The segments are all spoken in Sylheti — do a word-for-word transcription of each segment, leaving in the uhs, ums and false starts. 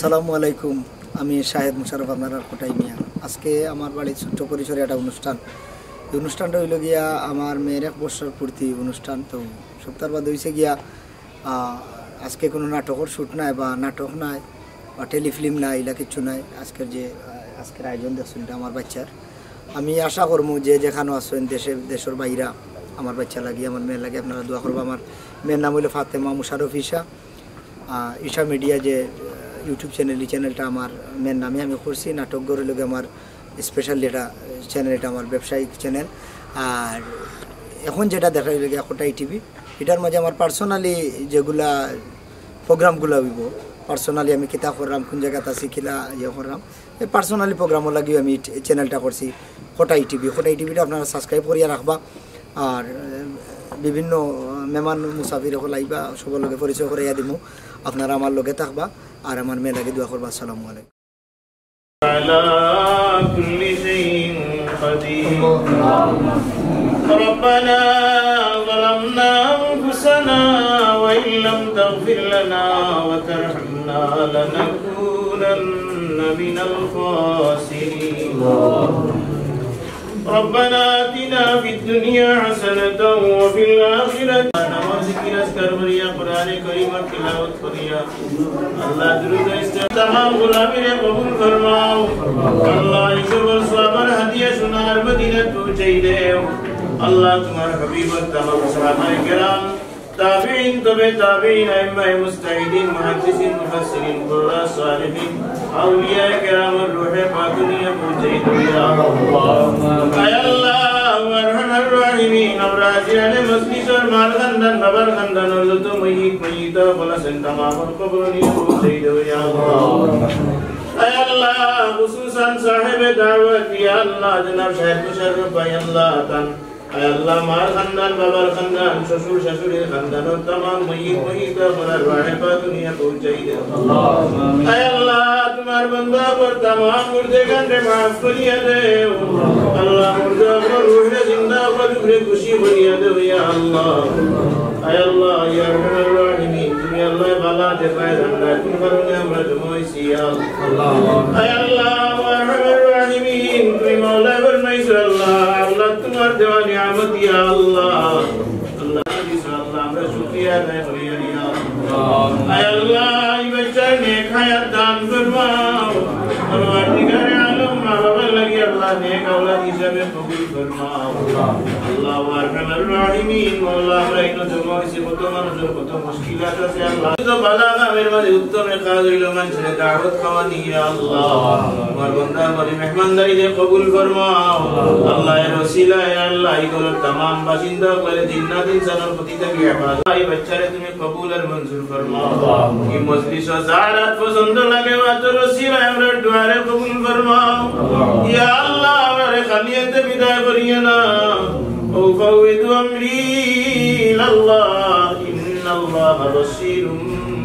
আসসালামু আলাইকুম, আমি শাহেদ মুশাররফ, আপনারার কটাই মিয়া। আজকে আমার বাড়িত ছোট্ট পরিসরে একটা অনুষ্ঠান। এই অনুষ্ঠানটা অইলো গিয়া আমার মেয়ের এক বছর পূর্তি অনুষ্ঠান। তো সপ্তাহ বাদ অইছে গিয়া, আহ, আজকে কোনো নাটকর শ্যুট নাই বা নাটক নাই বা টেলিফিল্ম নাই, ইলা কিচ্ছু নাই। আজকের যে, আহ, আজকের আয়োজন দেখছইন, এটা আমার বাচ্চার। আমি আশা করমু যে যেখানো আছইন, দেশে, দেশর বাইরা, আমার বাচ্চা লাগি, আমার মেয়ের লাগি আপনারা দোয়া করবা। আমার মেয়ের নাম অইলো ফাতেমা মুশাররফ ঈশা। আহ, ঈশা মিডিয়া যে, আহ, YouTube চ্যানেল, এই চ্যানেলটা আমার মেয়ের নামে আমি করছি। নাটক ঘরর লগে আমার স্পেশাল যেটা চ্যানেল, এটা আমার ব্যবসায়িক চ্যানেল। আর এখন যেটা দেখা গেল গিয়া কোটাই টিভি, এটার মাঝে আমার পার্সোনালি যেগুলা প্রোগ্রামগুলা অইবো, পার্সোনালি আমি কিতা করলাম, কোন জায়গাত আছি, কিলা ইয়ে করলাম, এই পার্সোনালি প্রোগ্রামর লাগিও আমি চ্যানেলটা করছি কোটাই টিভি। কোটাই টিভিটা আপনারা সাবস্ক্রাইব করিয়া রাখবা। আর, আহ, বিভিন্ন, আহ, মেহমান মুসাফির অকল আইবা, সবর লগে পরিচয় করাইয়া দিমু। আপনারা আমার লগে থাকবা আর আমার মেয়ের লাগি দোয়া করবা। আসসালামু আলাইকুম। على كل شيء قدير. ربنا ظلمنا أنفسنا وإن لم تغفر لنا وترحمنا لنكونن من الخاسرين. ربنا آتنا في الدنيا حسنة وفي الآخرة. নামাজ জিকির আজকার করিয়া কোরআনে করিমর তিলাওয়াত করিয়া আল্লাহ দ্রুত ইস্তে-, তামাম গোলামিরে কবুল ফরমাও। আল্লাহ এই সবর সওয়াবর হাদিয়া সোনার মদিনাত পৌঁছাই দেও। আল্লাহ তোমার হাবিবর তামাম সাহাবায়ে কেরাম, তাবিঈন, তবে তাবিঈন, আইম্মায়ে মুজতাহিদিন, মুহাদ্দিসিন, মুফাসসিরিন, কুররা, সালিহিন, আউলিয়ায়ে কেরামর রুহে পাক দুনিয়া পৌঁছাই দেও ইয়া আল্লাহ। আয় আল্লাহ, আরহামার রাহিমিন, আমরা হাজিরানে মজলিসর মার খান্দান, বাবার খান্দানর যত মইয়িত, মইয়িতা অকল আছইন, তামামর কবর নিয়া পৌঁছাই দেও ইয়া আল্লাহ। আয় আল্লাহ, খুসুসান সাহেবে দাওয়াত ইয়া আল্লাহ, জনাব সাহেব মুশাররফ ভাই আল্লাহ, তান আয় আল্লাহ, মার খান্দান, বাবার খান্দান, শ্বশুর শাশুড়ির খান্দানর তামাম মইয়িত মইয়িতা অকলর রুহে পাক দুনিয়া পৌঁছাই দেও। আয় আল্লাহ, তোমার বান্দা অকলর তামাম মুর্দেগানরে মাফ করিয়া দেও। আল্লাহ, মুর্দা অকলর রুহরে জিন্দা অকলর উপরে খুশি করিয়া দেও, ইয়া আল্লাহ। আয় আল্লাহ, ইয়া আরহামার রাহিমিন, তুমি আল্লাহ বালা দেখায় জানলা, কোন কারণে আমরা জমা অইছি, ইয়া আল্লাহ। আয় আল্লাহ, ইয়া আরহামার রাহিমিন, তুমি মাওলায় ফরমাইছো, আল্লাহ, আল্লাহ, তোমার দেওয়া নিয়ামত, ইয়া আল্লাহ। আল্লাহ, দিছো, আল্লাহ, আমরা শুকরিয়া আদায় করি, ইয়া আল্লাহ। আয় আল্লাহ, এই বাচ্চার নেক হায়াত দান ফরমাও। পরওয়ারদিগারে আলম, মা বাবার লাগি, আল্লাহ, নেক আওলাদ হিসাবে কবুল ফরমাও। আল্লাহ, আরহামার রাহিমিন, মাওলা, আমরা এখানে জমা হইছি, কত মানুষের কত মুশকিলাত আছে, আল্লাহ। তো বালা কামের মাঝে উত্তম কাজ হইল মানুষের দাওয়াত খাওয়ানি, ইয়া আল্লাহ। তোমার বান্দা আমার মেহমানদারি দিয়ে কবুল ফরমাও। আল্লাহ, এর উসিলায়, ইয়া আল্লাহ, এই ঘরর তামাম বাসিন্দা করে জিন্নাত ইনসানর ক্ষতি থাকি হেফাজত। এই বাচ্চারে তুমি কবুল আর মঞ্জুর ফরমাও। এই মজলিসো যার আত পছন্দ লাগে, আতর উসিলায় আমরার দোয়ারে কবুল ফরমাও। ইয়া আল্লাহ, আমরারে খালি আতে বিদায় করিও না। أفوض أمري إلى الله إن الله بصير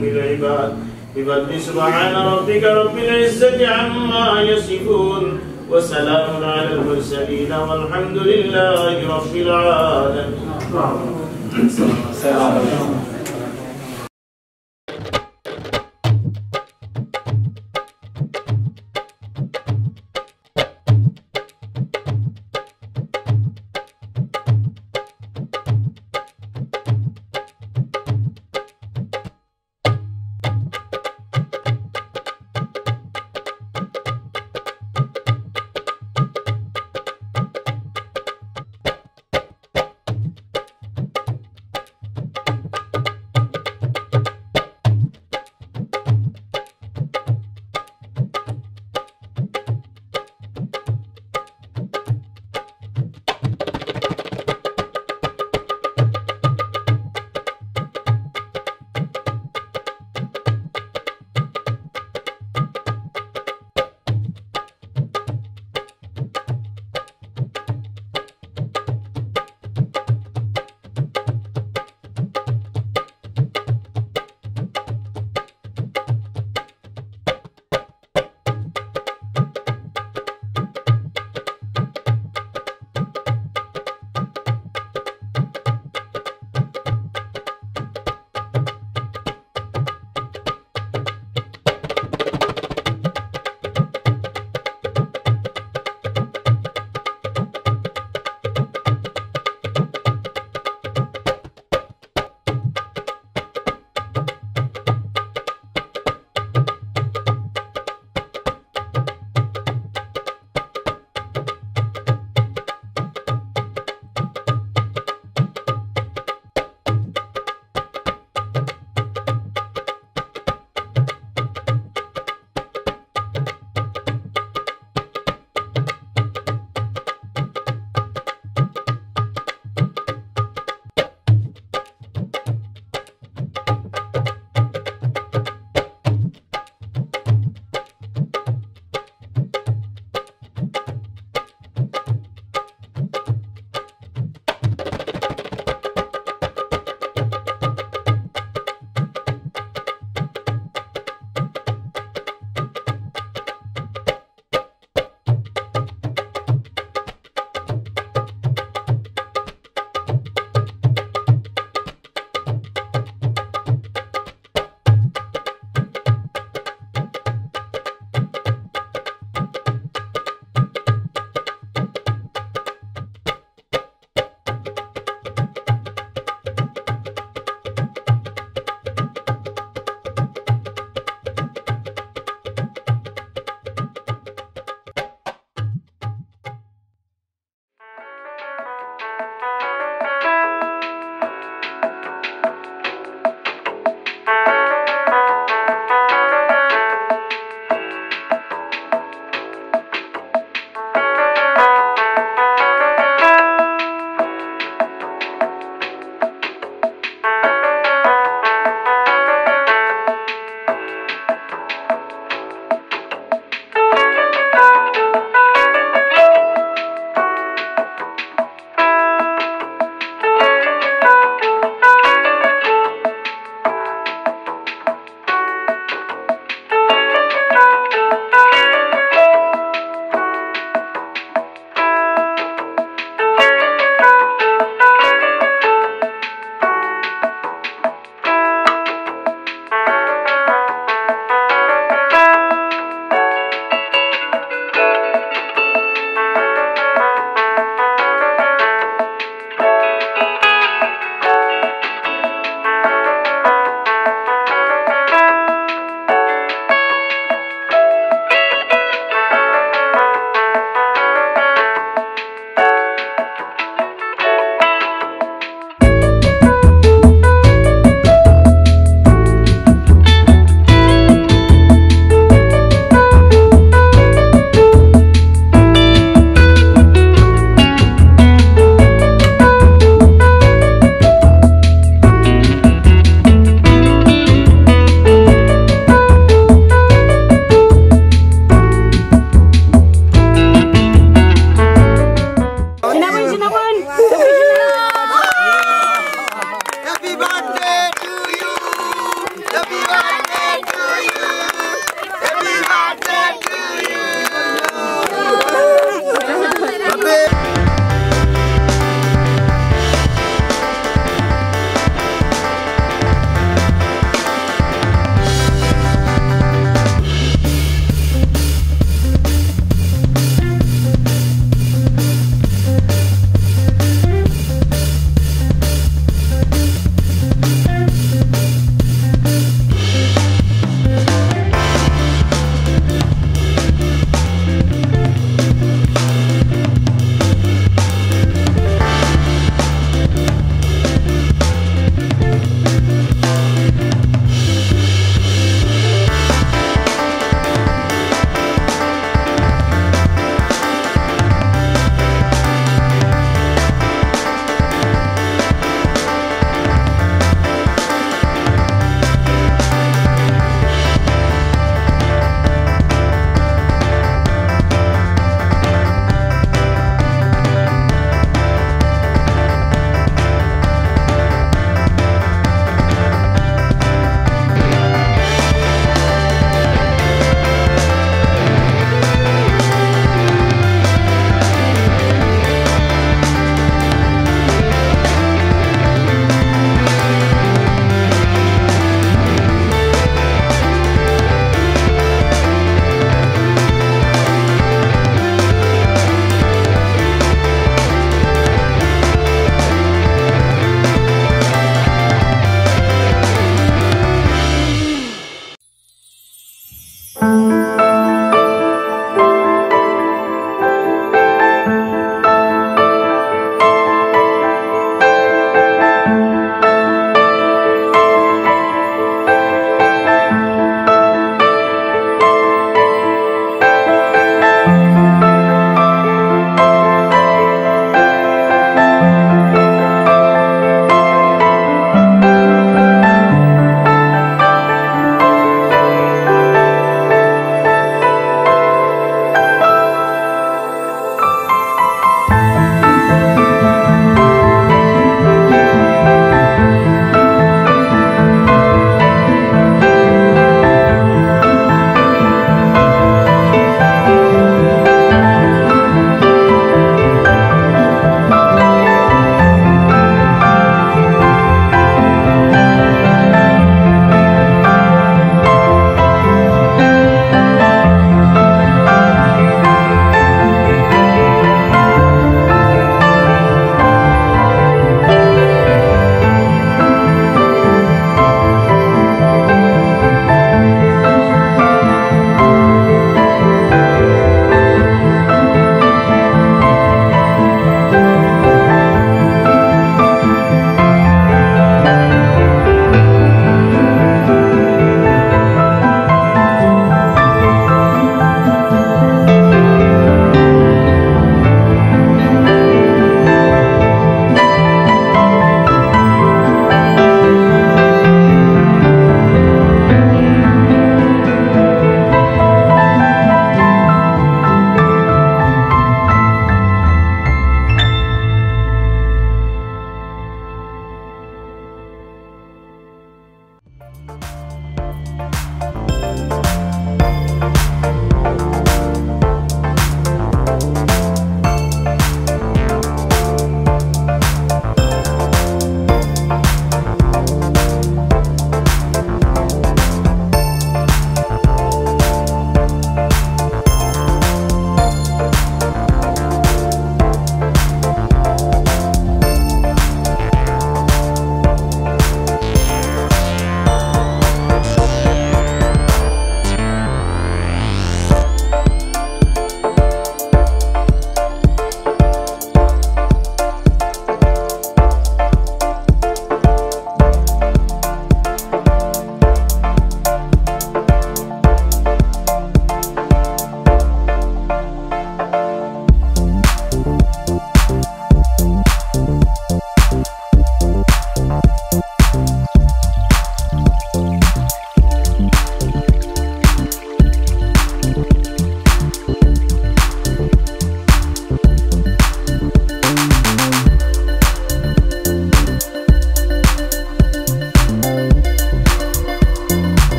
بالعباد. بفضل سبحان ربك رب العزة عما يصفون وسلام على المرسلين والحمد لله رب العالمين.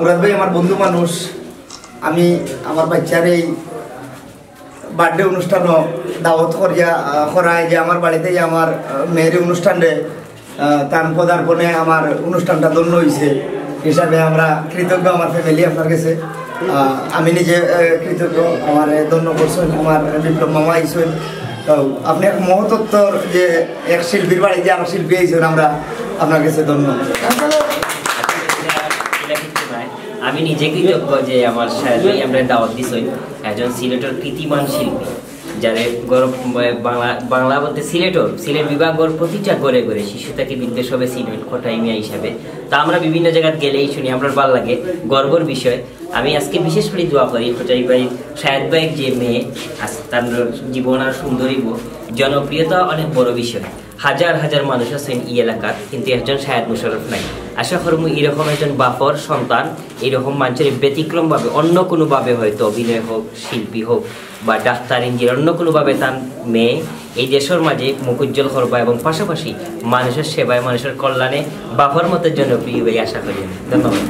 মুরাদ ভাই আমার বন্ধু মানুষ। আমি আমার বাচ্চার এই বার্থডে অনুষ্ঠানও দাওয়াত করিয়া, আহ, করায় যে আমার বাড়িতে যে আমার, আহ, মেয়ের অনুষ্ঠানে, আহ, তার পদার্পণে আমার অনুষ্ঠানটা ধন্য হইছে হিসাবে আমরা কৃতজ্ঞ, আমার ফ্যামিলি আপনার কাছে। আহ, আমি নিজে, আহ, কৃতজ্ঞ, আমার ধন্য করছেন, আমার বিপ্লব মামা আইছেন। তো আপনি এক মহত্তর যে এক শিল্পীর বাড়ি যে আরো শিল্পী আইছেন, আমরা আপনার কাছে ধন্য। এটা কিচ্ছু নাই। আমি নিজে কৃতজ্ঞ যে আমার সাহেব ভাই আমরা দাওয়াত দিছইন একজন সিলেটর কৃতিমান শিল্পী, যারে গর্ব, বাংলা, বাংলা বলতে সিলেটর, সিলেট বিভাগর প্রতিটা ঘরে ঘরে শিশু থেকে বৃদ্ধ সবে চিনইন কটাই মিয়া হিসাবে। তা আমরা বিভিন্ন জায়গাত গেলেই শুনি, আমরা ভালো লাগে, গর্বর বিষয়। আমি আজকে বিশেষ করে দোয়া করি কটাই ভাই, সাহেব ভাই যে মেয়ে, আজ তার জীবন আর সুন্দরী বউ, জনপ্রিয়তা অনেক বড় বিষয়। হাজার হাজার মানুষ আছইন ই এলাকাত, কিন্তু একজন শাহেদ মুশাররফ নাই। আশা করমু এরকম একজন বাপর সন্তান, এরকম মানষরে ব্যতিক্রমভাবে অন্য কোনোভাবে হয়তো অভিনয় হোক, শিল্পী হোক বা ডাক্তার, ইঞ্জিনিয়ার, অন্য কোনোভাবে তান মেয়ে এই দেশর মাঝে মুখ উজ্জ্বল করবা এবং পাশাপাশি মানুষর সেবায়, মানুষর কল্যাণে বাপর মতো জনপ্রিয় অইবা আশা করি আমি। ধন্যবাদ।